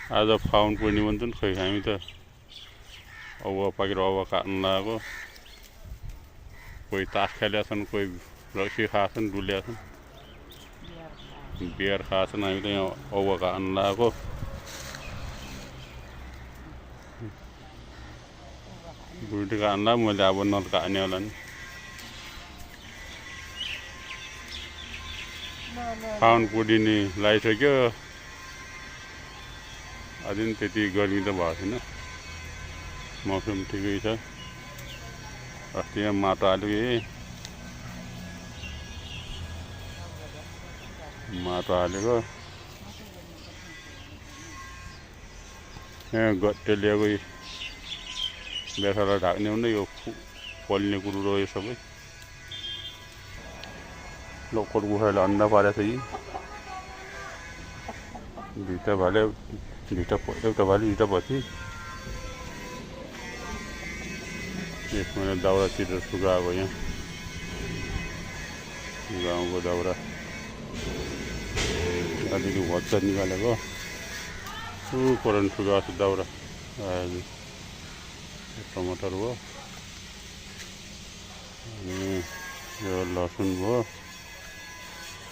आज फाउन पूर्णिमा पनि खोइ हामी त औवा पाकेर औवा काट्न लागेको कोही तास खेलेका छन् कोही रक्सी खाएका छन् डुलेका छन् बियर खाएका छन् हामी त यहाँ औवा काट्न लागेको बुढी काट्न लाग्यो मैले अब नकाट्ने होला नि फाउन पूर्णिमा लगाइसक्यो अझै त्यति गर्मी त भएको छैन मौसम ठिकै छ अस्ति यहाँ माटो हाल्यो माटो हालेको यहाँ गट्टे ल्याएको बेसालाई ढाक्ने हो नि यो पल्ने कुरो यो सबै लोकल कुखुराले अन्डा पारेको छ यी दुईवटा भाले एउटा भाले दुईवटा पछि यसमा दाउरा चिरेर सुकाएको यहाँ गाउँको दाउरा अलिकति भच्चा निकालेको पुरानो सुकाएको छ दाउरा टमाटर भयो अनि यो लसुन भयो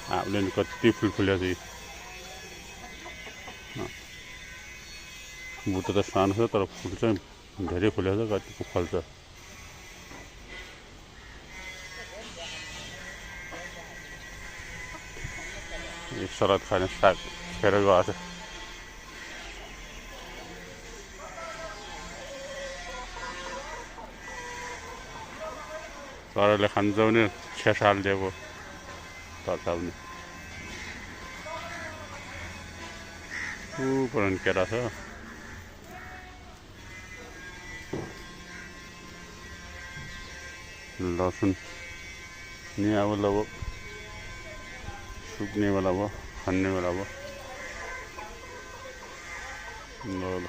आफूले नि कति फुल फुलेको छ बुट्टा त सानो छ तर फुल चाहिँ धेरै फुलेको छ कतिको फल्छ सलाद खाने साग खेर गएको छ चराले खान्छ भने छेसाल दिएको तर्साउने पुरानो केरा छ लसुन नि अब लगभग सुक्ने बेला भयो खन्ने बेला भयो ल